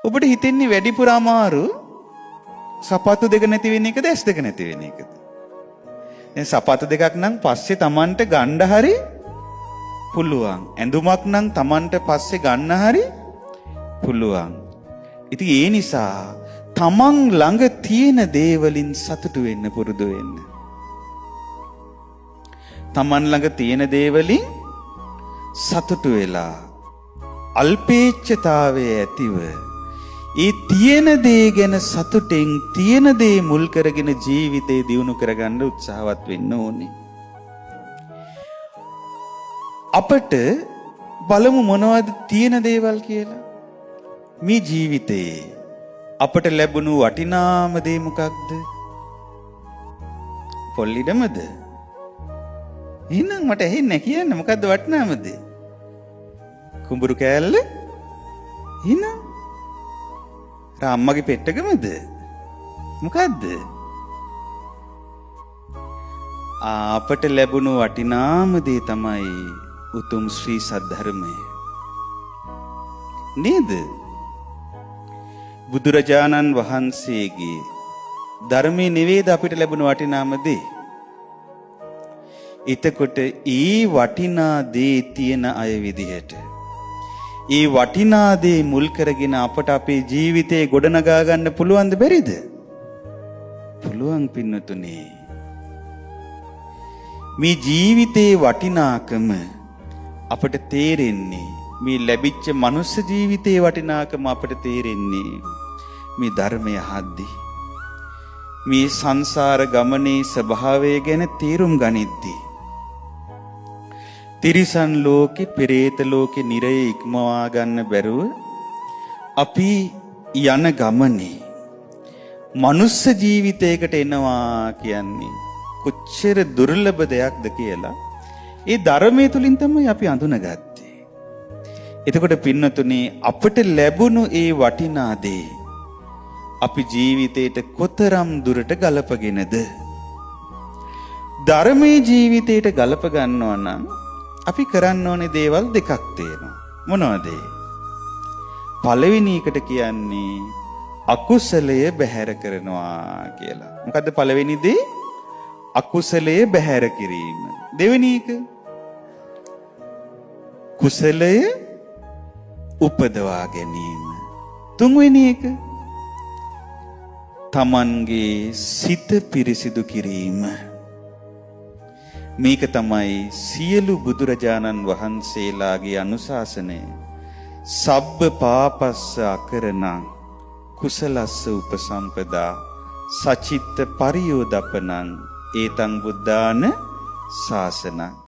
ඔබට හිතෙන්නේ වැඩිපුර අමාරු සපත්තු දෙක නැති වෙන එකද, ඇස් දෙක නැති වෙන එකද? දැන් සපත්තු දෙකක් නම් පස්සේ Tamanට ගන්න හරි පුළුවන්. ඇඳුමක් නම් Tamanට පස්සේ ගන්න හරි පුළුවන්. ඉතින් ඒ නිසා තමන් ළඟ තියෙන දේවලින් සතුටු වෙන්න පුරුදු වෙන්න. තමන් ළඟ තියෙන දේවලින් සතුටු වෙලා අල්පේච්ඡතාවය ඇතිව ඒ තියෙන දේ ගැන සතුටෙන් තියෙන දේ මුල් කරගෙන ජීවිතේ දියුණු කරගන්න උත්සාහවත් වෙන්න ඕනේ. අපට බලමු මොනවද තියෙන දේවල් කියලා. මේ ජීවිතයේ අපට ලැබුණු වටිනාම දේ මොකක්ද? පොල් ඉඩමද? එහෙනම් මට ඇහෙන්නේ නැහැ, කියන්න මොකද්ද වටිනාම දේ? කුඹුරු කෑල්ල? එහෙනම් අම්මගේ පෙට්ටකමද? මොකද්ද? අපට ලැබුණු වටිනාම දේ තමයි උතුම් ශ්‍රී සද්ධර්මය. නේද? බුදුරජාණන් වහන්සේගේ ධර්මයේ නෙවෙයිද අපිට ලැබුණු වටිනාම දේ? එතකොට ඒ වටිනා දේ තියෙන අය විදිහට ඒ වටිනා දේ මුල් කරගෙන අපට අපේ ජීවිතේ ගොඩනගා ගන්න පුළුවන්ද බැරිද? පුළුවන් පින්නතුනේ. මේ ජීවිතේ වටිනාකම අපට තේරෙන්නේ, මේ ලැබිච්ච මනුස්ස ජීවිතේ වටිනාකම අපට තේරෙන්නේ මේ ධර්මය අහද්දී. මේ සංසාර ගමනේ ස්වභාවය ගැන තේරුම් ගනිද්දී. තිරිසන් ලෝකෙ, පෙරේත ලෝකෙ, නිරය ඉක්මවා ගන්න බැරුව අපි යන ගමනේ මනුස්ස ජීවිතයකට එනවා කියන්නේ කොච්චර දුර්ලභ දෙයක්ද කියලා ඒ ධර්මයේ තුලින් තමයි අපි අඳුනගත්තේ. එතකොට පින්නතුනේ, අපට ලැබුණු ඒ වටිනා දේ අපි ජීවිතේට කොතරම් දුරට ගලපගෙනද? ධර්මයේ ජීවිතේට ගලප ගන්නවා නම් අපි කරන්න ඕනේ දේවල් දෙකක් තියෙනවා. මොනවද ඒ? පළවෙනි එකට කියන්නේ අකුසලය බැහැර කරනවා කියලා. මොකද්ද පළවෙනි දේ? අකුසලය බැහැර කිරීම. දෙවෙනි එක කුසලය උපදවා ගැනීම. තුන්වෙනි එක තමන්ගේ සිත පිරිසිදු කිරීම. මේක තමයි සියලු බුදුරජාණන් වහන්සේලාගේ අනුශාසනය. සබ්බ පාපස්ස අකරණං කුසලස්ස උපසම්පදා සචිත්ත පරියෝදපනං ඒතං බුද්ධාන ශාසනං.